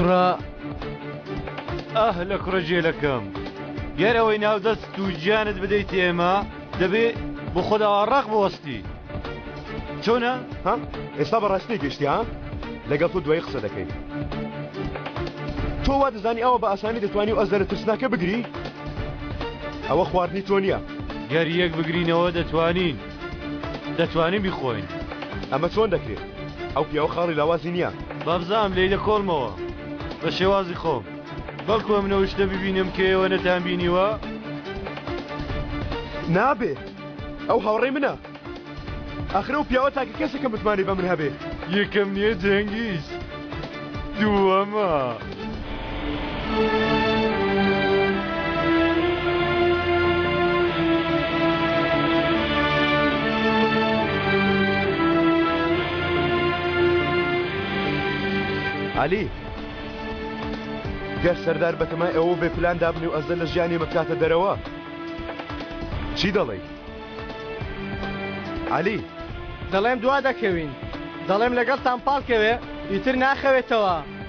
کوڕە ئاه لە کوڕە جێلەکەم گەر ئەوەی ناو دەست و گیانت بدەیت ئێمە دەبێ بۆ خۆت ئاوا ڕەق بوەستی چۆنە؟ ها ئێستا بەڕاستی گەشتی ها لەگەڵ تۆ دوایی قسە دەکەین تۆ وا دەزانی ئەوە بە ئاسانی دەتوانی و ئەزەرە ترسناکە بگری ئەوە خواردنی تۆ نییە گەر یەک بگرینەوە دەتوانین دەتوانین بیخۆین ئەمە چۆن دەکرێت ئەو پیاوە خاڵی لاوازی نییە بابزانم لێی دەکۆڵمەوە بە شێوازی خۆم بەڵکو ئەمن ئەو شتە ببینم کە ئێوە نەتان بینیوە. نابێ ئەو هاوڕێی منە ئاخر ئەو پیاوە تاکە کەسە کە متمانەی بە من هەبێ. یەکەم نییە جەنگیز دووەمە. عەلی گەر سەردار بەتەمای ئەوە بێ پلان دابنێ و ئەزدە لە ژیانی ئێمە بکاتە دەرەوە چی دەڵێی عەلی؟ دەڵێم دوا دەکەوین دەڵێم لەگەڵتان پاڵکەوێ ئیتر ناخەوێتەوە.